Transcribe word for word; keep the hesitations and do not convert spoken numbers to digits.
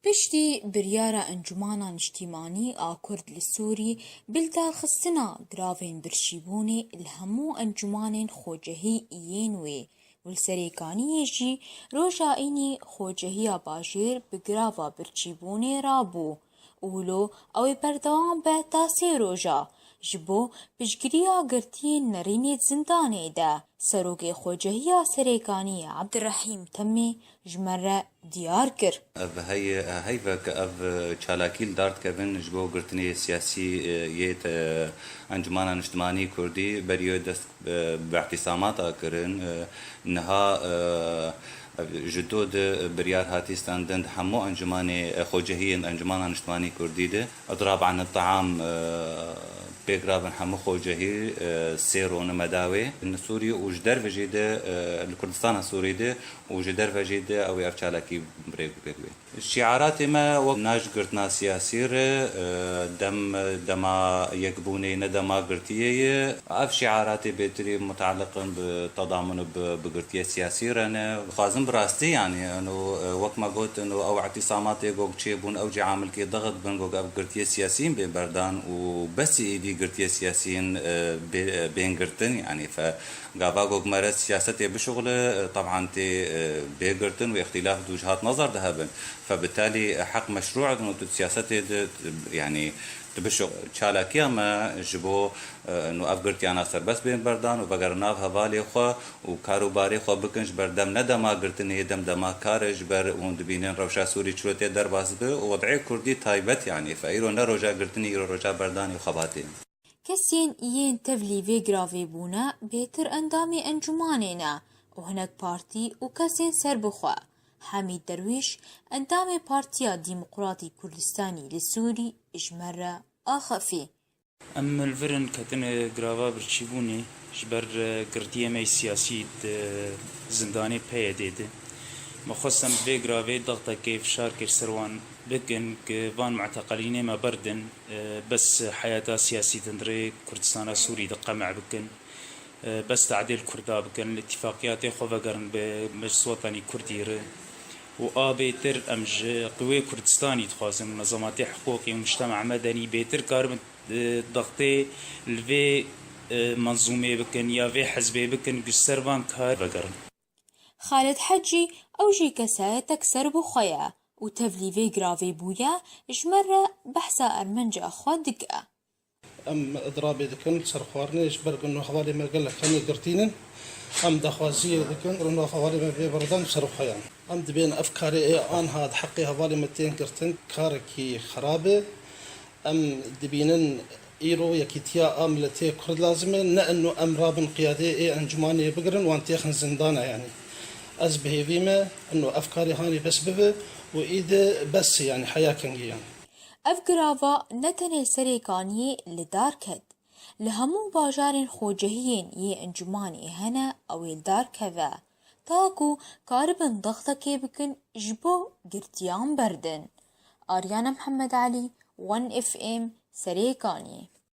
Piştî biryara Encûmana Niştîmanî a Kurd li Sûrî bi lidarxistina gravên birçîbûnê li hemû encûmanên xwecehî yên wê û li Serêkaniyê jî roja înî xwecehiya bajêr bi grava birçîbûnê rabû û wilo ew ê berdewam be ta sê roja ji bo piştgiriya girtiyên nerînê di zindanê de. Serokê Xwecehiya Serêkaniyê Ebdirehîm Temî ji me re diyar kir. Ev hey-, heyv e ku ev çalakî li dar dikevin ji bo girtinê siyasî, e, yê te-, Encûmana Niştimanî Kurdî berî wê dest, e, bi îtîsamata kirin. E, niha, e, ev ji do di biryar hatî standin di hemû encûmanê, e, xwecehiyên Encûmana Niştimanî Kurdî de. Idrab an taam, e, pêk rabin hemû xwecehî, e, sê rone me dawê. Li Sûrî û ji derve jî de, e, li Kurdistana Sûrî de û ji derve jî de ew ê ev çalakî bi rê bê. Şiaratê me wek ne ji girtina siyasî re, e, dem, dema yekbûnê ne dema girtiyê ye. Ev şiaratê bêtirî mutaliq in bi tedamun û bi, bi girtiye siyasî re ne. Dixwazin bi rastî, yanî, eno, e, wek me got, eno, ew îtîsamatê gog çêbûn, ew cî amilkê dixit bin, gog ev girtiye siyasî yên bê berdan û besî êdî girtiye siyasî yên, e, bê, e, bên girtin, yanî, fe, gava gog mere siyasetê bişuxule, e, teban tê, e, bê girtin û îxtîlaf dû ji hat nazar de hebin. Fe bitalî, e, heq meşrû in û tu siyasetê de, yanî, tu bişuxul. Çalakiya me ji bo, e, ino ev girtiyana serbest bên berdan û vegerin nav hevalê xwe û kar û barê xwe bikin, ji ber dem ne dema girtinê ye, dem dema kar e, ji ber hûn dibînin rewşa Sûrî çilo tê derbas bi û wed'ê Kurdî taybet, yanî, fe îro ne roja girtinê, îro roja berdanê û xebatê. Kesên yên tevlî vê giravê bûne bêtir endamê encûmanê ne û hinek partî û kesên serbixwe. Hemîd Derwîş, endamê Partiya Demokratî Kurdistanî li Sûrî, ji me re axifî. Em li vir in ketine girava birçîbûnê ji ber, e, girtiyê me yê siyasî di zindanê P Y D'ê de. Me xwest em vê giravê dextekê fişarkê li ser wan bikin ku van muteqelînê me berdin, e, bes heyata siyasî di hundirê Kurdistana Sûrî de qeme bikin, e, bes tehdê li Kurda bikin, li îtîfaqiyatê xwe vegerin bi Meclis Wetanî Kurdî re. Û a bêtir em ji qewê Kurdistanî dixwazin û nezamatê hiqûqî û mujtema medenî bêtir karibin, e, dextê li vê, e, menzûmê bikin ya vê hizbê bikin, ji ser van kar vegerin. Xalid Hecî, ew jî kesayetek serbixwe ye û tevlî vê giravê bûye, ji me re behsa Ermenca xwe dike. Em idrabê dikin li ser xwarinê, ji ber ku no hevalê me gelek hemî girtînin. Em daxwaziyê dikin ku no hevalê me bê berdan bi ser xwe yan. Em dibên ev karê ê anha di heqê hevalê me tên girtin, karekî xerab e. Em dibînin îro yekîtiya a miletê Kurd lazim e, ne ino em rabin qiyadê ê encûmanê bigirin, wan têxin zindana, yanî. Ez bi hêvî me ino ev karê hanê bes bibe û îdî bes, yanî, heya kengî, yanî. Ev girava ne tenê Serêkaniyê li dar ket. Li hemû bajarên xwecehiyên yê encûmanê hene ew ê li dar keve, ta ku karibin dextekê bikin ji bo girtiyan berdin. Aryana Mihemed Elî, One F M, Serêkaniyê.